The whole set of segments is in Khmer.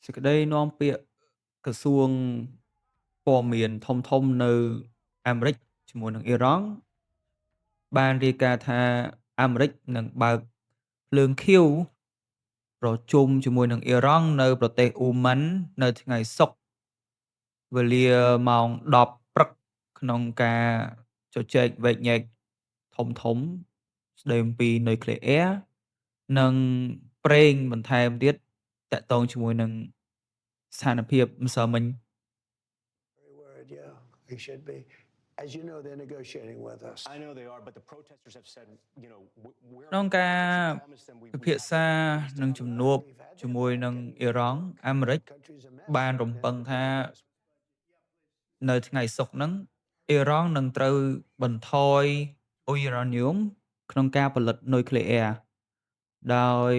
សេចក្តីនាំពាក្យក្រសួងព័ត៌មានធំធំនៅអាមេរិកជាមួយនឹងអ៊ីរ៉ង់បានរាយការណ៍ថាអាមេរិកនឹងបើកភ្លើងខៀវប្រជុំជាមួយនឹងអ៊ីរ៉ង់នៅប្រទេសអ៊ូម៉ាន់នៅថ្ងៃសុក្រវេលាម៉ោង10ព្រឹកក្នុងការជជែកវែកញែកធំធំស្ដីអំពីនុយក្លេអ៊ែរនិងប្រេងបន្ថែមទៀតតាក់ទងជាមួយនឹងស្ថានភាពម្សិលមិញ Very worried, yeah, we should be. As you know, they're negotiating with us. I know they are, but the protesters have said, we're ក្នុងការពិភាក្សានឹងជំនួបជាមួយនឹងអ៊ីរ៉ង់អាមេរិក Country's a mess. បានរំពឹងថានៅថ្ងៃសុក្រហ្នឹងអ៊ីរ៉ង់នឹងត្រូវបន្ថយអ៊ុយរ៉ាញ៉ូមក្នុងការផលិតនុយក្លេអ៊ែរដោយ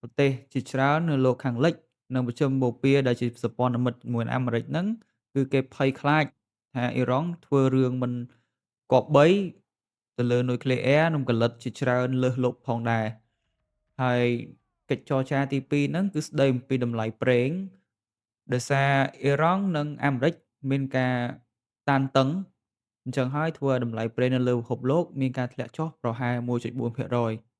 ប្រទេសជាច្រើននៅលោកខាងលិចនិងប្រជុំបូព៌ាដែលជាសម្ព័ន្ធមិត្តជាមួយអាមេរិកហ្នឹងគឺគេភ័យខ្លាចថាអ៊ីរ៉ង់ធ្វើរឿងមិនគប្បីទៅលើនុយក្លេអ៊ែរនិងផលិតជាច្រើនលើសលប់ផងដែរហើយកិច្ចចរចាទី2ហ្នឹងគឺស្ដីអំពីតម្លៃប្រេងដោយសារអ៊ីរ៉ង់និងអាមេរិកមានការតានតឹងអញ្ចឹងហើយធ្វើឲ្យតម្លៃប្រេងនៅលើពិភពលោកមានការធ្លាក់ចុះប្រហែល1.4%។